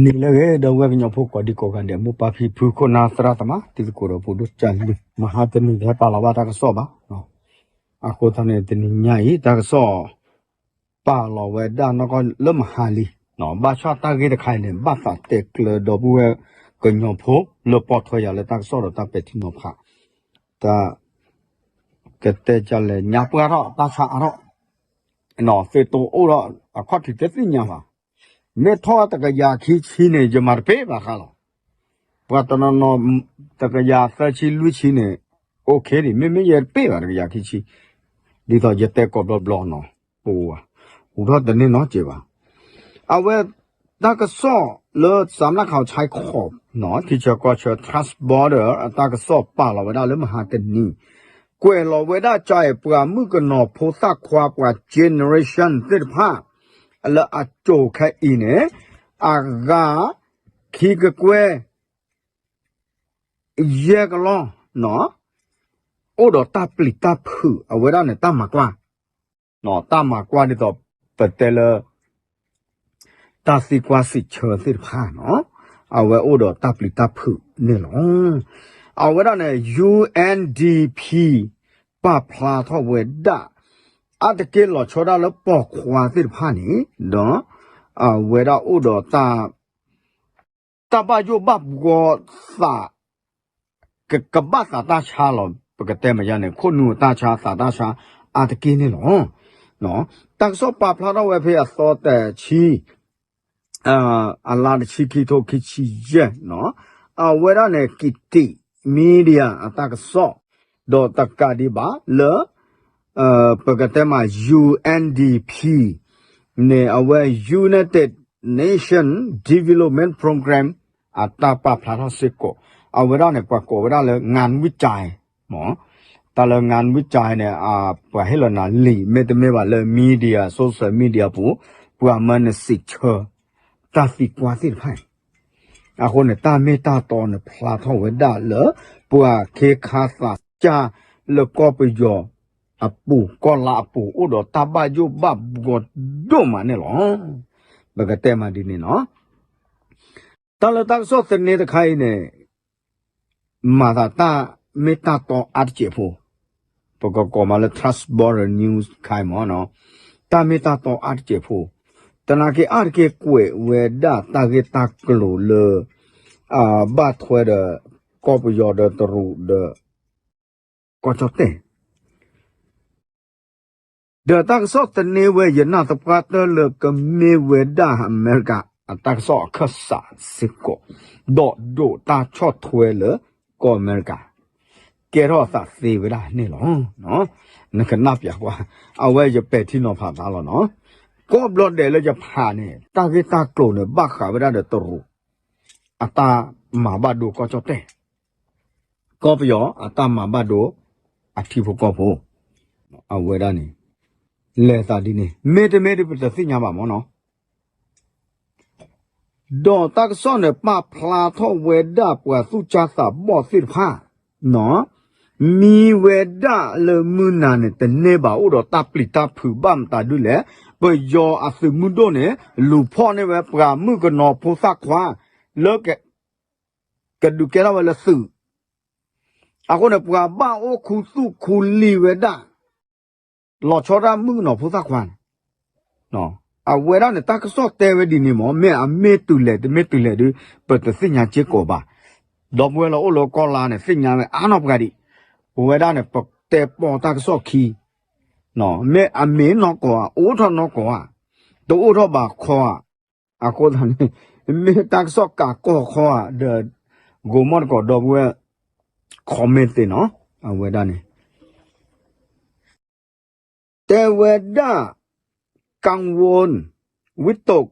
နံၤလၢအဂ့ၤ ဒီပုၢ်ဝဲၢ်ကညီဖိကိးဒံကိးဂၤဒဲး မိၢ်ပၢ်ဖံဖု ခိၣ်နၢ်သရၣ်သမါ တံၤသကိးဒီးပှၤဒိၣ်ကၢ်လံၤ မဟါတနံၤဟဲပာ်လီၤဘၣ်တၢ်ကစီၣ်ဘၣ်. အဃိသတးန့ၣ် တနံၤညါအံၤ တၢ်ကစီၣ် ပာ်လီၤဝဲဒၣ်နီၢ်ကီၢ်လၢမဟါလံ. ဘၣ်ဆၣ်တၢ်ဂ့ၢ်တခါအံၤန့ၣ် ဘၣ်သးတဲကျၢဒီပုၢ်ဝဲၢ်ကညီဖိ လၢပိာ်ထွဲယၤလၢတၢ်ကစီၣ်ဒီးတၢ်ပဲာ်ထံနီၤဖး တၢ် ကတဲကလဲၤညါပှၢ်ထီၣ်တၢ်ဆါအါထီၣ်, သ့ၣ်တိအိၣ်ဒီးအခီၣ်ထံးတသ့ၣ်ညါဘၣ်. မ့ၢ်ထီၣ်တကယၤခံဆံန့ၣ် ယမၤတပ့ၢ်ဘၣ်ဃးလီၤ. ပှၤတနီၤနီၤ တကယၤသၢဆံလွံၢ်ဆံန့ၣ် OK န့ၣ် မ့မ့ၢ်ယတပ့ၢ်ဘၣ်တကယၤခံဆံ, ဒ်သိးယတဲကိးဘျီဘျီနီၤ, ပအိၣ်ဘၣ်, အိၣ်ထီၣ်တန့ၢ်နီတစဲးဘၣ်. အဝဲ တၢ်ကစီၣ်လၢ စးမလၢခးဆဲးခီး ထံဆၢကီၢ်ဆၢ Trust Border အတၢ်ကစီၣ်ပာ်လီၤဝဲဒၣ်လၢမဟါတနံၤ, ကွဲးလီၤဝဲဒၣ်ကၠဲးပှၤမုၣ်ကနီၤဖိသၣ်ခွါပှၤ generation သ့ၣ်တဖၣ် လၢအကိၤခဲအံၤန့ၣ် အဂၤ ခံကကွဲၢ် ယဲၢ်ကလီၢ် အိၣ်ဒီးတၢ်ပျံၤတၢ်ဖုး အဝဲဒၣ်န့ၣ် တၢ်မၤကွၢ်, တၢ်မၤကွၢ်ဒ်သိး ပတဲလၢ တၢ်သံကွၢ်စံးဆၢသ့ၣ်တဖၣ်နီၤ, အဝဲအိၣ်ဒီးတၢ်ပျံၤတၢ်ဖုးန့ၣ်လီၤ. အဝဲဒၣ်န့ၣ် ယူႇအၣ်ဒီပီၣ် ပာ်ဖျါထီၣ်ဝဲဒၣ် အါတက့ၢ်လီၤဆီဒၣ်လၢပိာ်ခွါသ့ၣ်တဖၣ်န့ၣ်ဒီး အဝဲဒၣ်အိၣ်ဒီးတၢ် တၢ်ဘၣ်ယိၣ်ဘၣ်ဘှီသး ကဘၣ်သးတၢ်ဆါလီၤ. ပကတဲမ့ၢ်ယါန့ၣ် ခိၣ်နူာ်တၢ်ဆါ သးတၢ်ဆါ အါတက့ၢ်န့ၣ်လီၤ. တၢ်ကစီၣ်ပာ်ဖျါထီၣ်ဝဲဖဲအသီတဆံ အလါတဆံခံ ထိခံဆံယဲၢ်နီၤ, အဝဲဒၣ်န့ၣ် ကံးတံး media အတၢ်ကစီၣ်, ဒီးတကးဒံးဘၣ်လၢ ပကတဲမး ယူႇအၣ်ဒီပီၣ် န့ၣ် အဝဲ United Nation Development Program အတၢ်ပာ်ဖျါထီၣ်စ့ၢ်ကီး, အဝဲဒၣ်န့ၣ် ပှၤကိးဝဲဒၣ်လၢ งานวิจัย မ့ၢ် တၢ်လၢ งานวิจัย န့ၣ် ပှၤဟ့ၣ်လီၤနၤလံာ် မ့တမ့ၢ်ဘၣ်လၢ media social media ပူၤ ပှၤမၢနစံးဆၢ တၢ်သံကွၢ်သ့ၣ်တဖၣ်အံၤ, အဃိန့ၣ် တၢ်မ့ၢ်တၢ်တီန့ၣ် ဖျါထီၣ်ဝဲဒၣ်လၢ ပှၤခ့ခါသးစၢ်လၢကီၢ်ပယီၤအပူၤ ကီၢ်လါအပူၤ အိၣ်ဒီးတၢ်ဘၣ်ယိၣ်ဘၣ်ဘှီဒိၣ်မးန့ၣ်လီၤ. ပကတဲမးဒ်န့ၣ်နီၤ. တၢ်လၢတၢ်ကစီၣ်သန့တခါအံၤန့ၣ် မၤသးတၢ်မ့ၢ်တၢ်တီအါတစဲးဖိ, ပကကိးမးလၢ Trust Border News ခါအံၤမ့ၢ်နီၤ, တၢ်မ့ၢ်တၢ်တီအါတစဲးဖိ, သနာ်က့အါတက့ၢ်ကွဲးဝဲဒၣ်တၢ်ဂ့ၢ်တၢ်ကျိၤလၢ ဘၣ်ထွဲဒီး ကီၢ်ပယီၤဒီးတရူးဒီး ကီၢ်ကၠီၣ်တဲၣ် ဒီးတၢ်ကစီၣ်သန့ဝဲ ယနာ်သပှၢ်တၢၢ်လၢကမ့ၢ်ဝဲဒၣ်အမဲရကၤ အတၢ်ကစီၣ်အခၢၣ်စးစ့ၢ်ကီး, ဒီးဒိးတၢ်ဆီၣ်ထွဲလၢကီၢ်အမဲရကၤ ကဲထီၣ်အသးသ့ဝဲဒၣ်န့ၣ်လီၤ. နကနၣ်ပျးကွၢ်, အဝဲယပဲာ်ထံနီၤဖးသးလီၤနီၤ. ကီၢ်ဘျီဒဲးလၢယဖးန့ၣ် တၢ်ဂ့ၢ်တၢ်ကျိၤန့ၣ် ဘၣ်ဃးဝဲဒၣ်ဒီးတရူး အတၢ်မၤဘၣ်ဒိကီၢ်ကၠီၣ်တဲၣ်, ကီၢ်ပယီၤအတၢ်မၤဘၣ်ဒိ အထံဖိကီၢ်ဖိ, အဝဲဒၣ်န့ၣ် လဲၤသးဒ်န့ၣ် မ့တမ့ၢ်ဒ်ပတသ့ၣ်ညါဘၣ်မ့ၢ်နီၤ. ဒီးတၢ်ကစီၣ်န့ၣ် ပာ်ဖျါထီၣ်ဝဲဒၣ်ပှၤသူၣ်ကၢ်သးဘီၣ်သ့ၣ်တဖၣ် မံဝဲဒၣ်လၢမုၢ်နၤန့ၣ် တန့ၢ်ဘၣ် အိၣ်ဒီးတၢ်ပျံၤတၢ်ဖုးဘၣ်မတၤဒုလဲၣ်, ပယီၤအသုးမုၢ်ဒိၣ်န့ၣ် လူၤဖီၣ်န့ၢ်ဝဲပှၤမုၣ်ကနီၤဖိသၣ်ခွါ လၢ ကဒုးကဲထီၣ်ဝဲလၢသုး, အဃိန့ၣ် ပှၤဘၣ်အိၣ်ခူသူၣ်ခူလံာ်ဝဲဒၣ် လီၤဆီဒၣ်မုၣ်ကနီၤဖိသၣ်ခွါန့ၣ်, အဝဲဒၣ်န့ၣ် တၢ်ကစီၣ်တဲဝဲဒ်န့ၣ်မ့ၢ် မ့ၢ်အမ့ၢ်တုၤလဲၣ်တမ့ၢ်တုၤလဲၣ်ဒု ပတသ့ၣ်ညါစ့ၢ်ကီးဘၣ်. ဒီပုၢ်ဝဲၢ်လၢအိၣ်လၢကီၢ်လါန့ၣ် သ့ၣ်ညါဝဲအါနီၢ်ပှၤဒံး, ပဝဲဒၣ်န့ၣ် ပတဲပိာ်တၢ်ကစီၣ်ခံ, မ့ၢ်အမ့ၢ်နီၢ်ကီၢ်ဧါ အိၣ်ထီၣ်နီၢ်ကီၢ်ဧါ, တအိၣ်ထီၣ်ဘၣ်ခီဧါ, အဃိသတးန့ၣ် မ့ၢ်တၢ်ကစီၣ်ကးကီၢ်ခီဧါဒီး ဂိၤမီၣ်တကိးဒီပုၢ်ဝဲၢ် comment သ့ၣ်နီၤ, အဝဲဒၣ်န့ၣ် တဲဝဲဒၣ် กังวล วิตก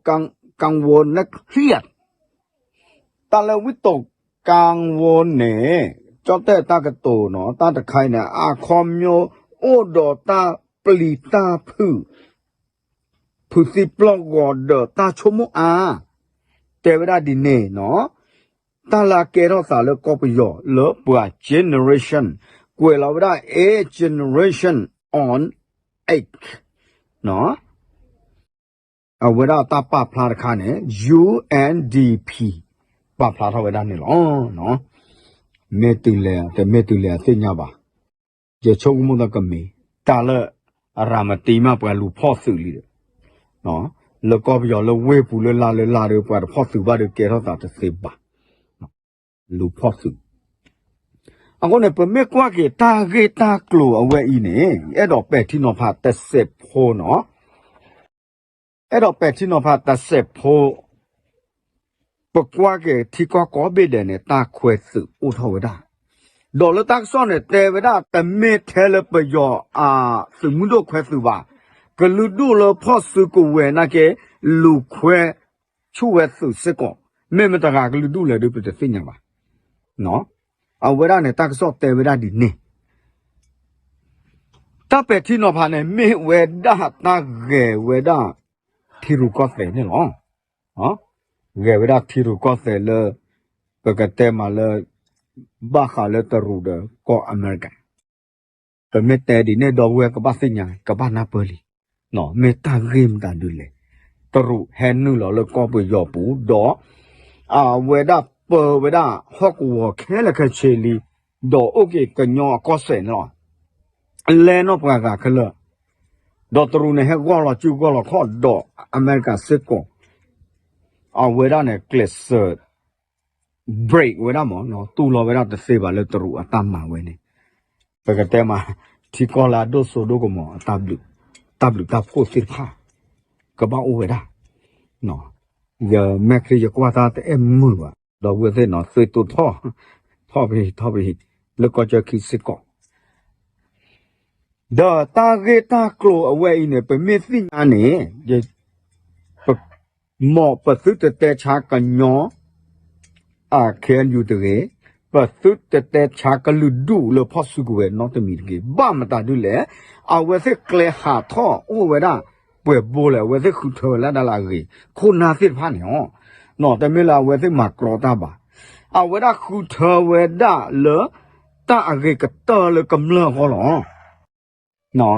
กังวลเครียด တၢ်လၢ วิตกกังวล န့ၣ် ကၠီၣ်တဲၣ်တၢ်ကတိၤနီၤ တၢ်တခါအံၤန့ၣ် အခီပညီအိၣ်ဒီးတၢ်ပျံၤတၢ်ဖုး ဖုးသံပျီၢ်ဂီၤဒီးတၢ်ဆိကမိၣ်အါ, တဲဝဲဒၣ်ဒ်န့ၣ်နီၤ, တၢ်လၢအကဲထီၣ်သးလၢကီၢ်ပယီၤလၢပှၤ generation ကွဲးလီၤဝဲဒၣ် a generation on edge နီၤ အဝဲဒၣ်တၢ်ပာ်ဖျါတခါန့ၣ် ယူဢၣ်ဒီပံၣ် ပာ်ဖျါထီၣ်ဝဲဒၣ်န့ၣ်လီၤ. မ့ၢ်တုၤလဲၣ် တမ့ၢ်တုၤလဲၣ်အသ့ၣ်ညါဘၣ်. ယဆိကမိၣ်သးကမ့ၢ် တၢ်လၢ အရၤမတံမး ပှၤလူၤဖီၣ်သုးလံဒီး လၢကီၢ်ပယီၤလၢဝ့ၢ်ပူၤလၢလါလၢလါဒီး ပှၤတဖီၣ်သုးဘၣ်ဒီးကဲထီၣ်သးတသ့ဘၣ်. လူၤဖီၣ်သုး. အဃိန့ၣ် ပမ့ၢ်ကွၢ်က့ၤတၢ်ဂ့ၢ်တၢ်ကျိၤအဝဲအံၤန့ၣ် အဲၣ်ဒိးပဲာ်ထံနီၤဖးတစဲးဖိနီၤ. အဲၣ်ဒိးပဲာ်ထံနီၤဖးတစဲးဖိ ပကွၢ်က့ၤထံကီၢ်ကိးဘ့ၣ်ဒဲးန့ၣ် တၢ်ခွဲသုးအိၣ်ထီၣ်ဝဲဒၣ်, ဒီးလၢတၢ်ကစီၣ်န့ၣ်တဲဝဲဒၣ် တမ့ၢ်ထဲလၢပယီၤအသုးမုၢ်ဒိၣ်ခွဲသုးဘၣ်, ကလုာ်ဒူၣ်လၢဖီၣ်စုကဝဲၤနာ်က့ လူၤခွဲဆူၣ်ဝဲသုးစ့ၢ်ကီး, မ့ၢ်မတၤတဂၤကလုာ်ဒူၣ်လဲၣ်ဒီး ပတသ့ၣ်ညါဘၣ်. အဝဲဒၣ်န့ၣ် တၢ်ကစီၣ်တဲဝဲဒၣ်ဒ်န့ၣ် တၢ်ပဲာ်ထံနီၤဖးန့ၣ် မ့ၢ်ဝဲဒၣ်တၢ်ဂဲၤဝဲဒၣ် ထံရူၢ်ကီၢ်သဲးန့ၣ်လီၤ. ဂဲၤဝဲဒၣ်ထံရူၢ်ကီၢ်သဲးလၢ ပကတဲမးလၢ ဘၣ်ဃးလၢတရူးဒီးကီၢ်အမဲရကၤ, ပမ့ၢ်တဲဒ်န့ၣ် ဒီပုၢ်ဝဲၢ်ကဘၣ်သ့ၣ်ညါ ကဘၣ်နၢ်ပၢၢ်လံ, မ့ၢ်တၢ်ဂ့ၢ်မတၤဒုလဲၣ်. တရူးဟဲနုာ်လီၤလၢကီၢ်ပယီၤပူၤဒီး အဝဲဒၣ်ပၢဝဲဒၣ်ဟီၣ်ကဝီၤခဲလၢာ်ခဲဆ့လံ, ဒီးအိၣ်က့ၤကညီအကီၢ်စဲၣ်န့ၣ်လီၤ. လဲၤနီၢ်ပှၤဂၤခဲလၢာ်, ဒီးတရူးန့ၣ် ဟဲဂီၢ်လီၤစုဂီၢ်လီၤခီၣ်ဒီး အမဲရကၤစ့ၢ်ကီး, အဝဲဒၣ်န့ၣ် ကျဲးစၢး break ဝဲဒၣ်မး, တူၢ်လိာ်ဝဲဒၣ်တသ့ဘၣ်လၢတရူးအတၢ်မၤဝဲန့ၣ်, ပကတဲမး ထံကီၢ်လၢအဒိၣ်စိဒိၣ်ကမီၤ တၢ်ဘျုးတၢ်ဖှိၣ်သ့ၣ်တဖၣ် ကဘၣ်အိၣ်ဝဲဒၣ်. ယမဲာ်ချံယကွၢ်တၢ်တအဲၣ်မုာ်ဘၣ်, ဒီပုၢ်ဝဲၢ်သ့ၣ်နီၤ သုးတိာ်ထီၣ်, ထီၣ်ပဟံၣ်ထီၣ်ပဟံၣ် လၢကီၢ်ကၠၢခံစ့ၢ်ကီး ဒီးတၢ်ဂ့ၢ်တၢ်ကျိၤအဝဲအံၤန့ၣ် ပမ့ၢ်သ့ၣ်ညါန့ၣ်, မ်ပသုတတဲဆါကညီ အ ခ့ၣ်အဲၣ်ယူၣ် တဂ့ၤ, ပသုတတဲဆါကလုာ်ဒူၣ်လၢဖီၣ်စုကဝဲၤနီတမံၤတဂ့ၤ. ဘၣ်မတၤဒုလဲၣ်, အဝဲသ့ၣ်ကျဲဟးထီၣ်အိၣ်ဝဲဒၣ် ပှဲၤဘိလဲၣ်, အဝဲသ့ၣ်ဃုထၢဝဲလၢဒၣ်လၢအဂ့ၤ, ခိၣ်နၢ်သ့ၣ်တဖၣ်န့ၣ်လီၤ. တမ့ၢ်လၢအဝဲသ့ၣ်မၤကြီတၢ်ဘၣ်, အဝဲဒၣ်ဃုထၢဝဲဒၣ်လၢ တၢ်အဂ့ၤကတၢၢ်လၢကမျၢၢ်အဂီၢ်လီၤ.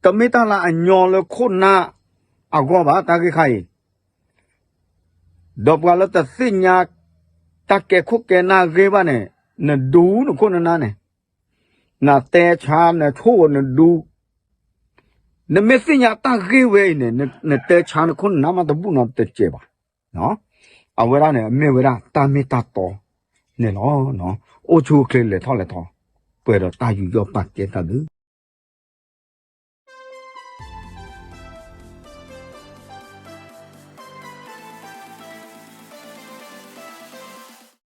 တမ့ၢ်တၢ်လၢအညီလၢခိၣ်နၢ်အဂီၢ်ဘၣ် တၢ်ဂ့ၢ်ခါအံၤ, ဒီးပှၤလၢတသ့ၣ်ညါ တၢ်ကဲခိၣ်ကဲနၢ်ဂ့ၢ်ဘၣ်န့ၣ်, နဒူနခိၣ်နနၢ်န့ၣ်, နတဲဆါနဆိၣ်နဒူ, နမ့ၢ်သ့ၣ်ညါတၢ်ဂ့ၢ်ဝဲအံၤန့ၣ်, နတဲဆါနခိၣ်နနၢ်မးတဘူၣ်နီတစဲးဘၣ်. အဝဲဒၣ်န့ၣ် မ့ၢ်ဝဲဒၣ်တၢ်မ့ၢ်တၢ်တီန့ၣ်လီၤ. အိၣ်ဆူၣ်အိၣ်ချ့လဲၤထီၣ်လဲၤထီ, ပှဲၤဒီးတၢ်ယူးယီၣ်ပာ်ကဲတၢ်ဘျုး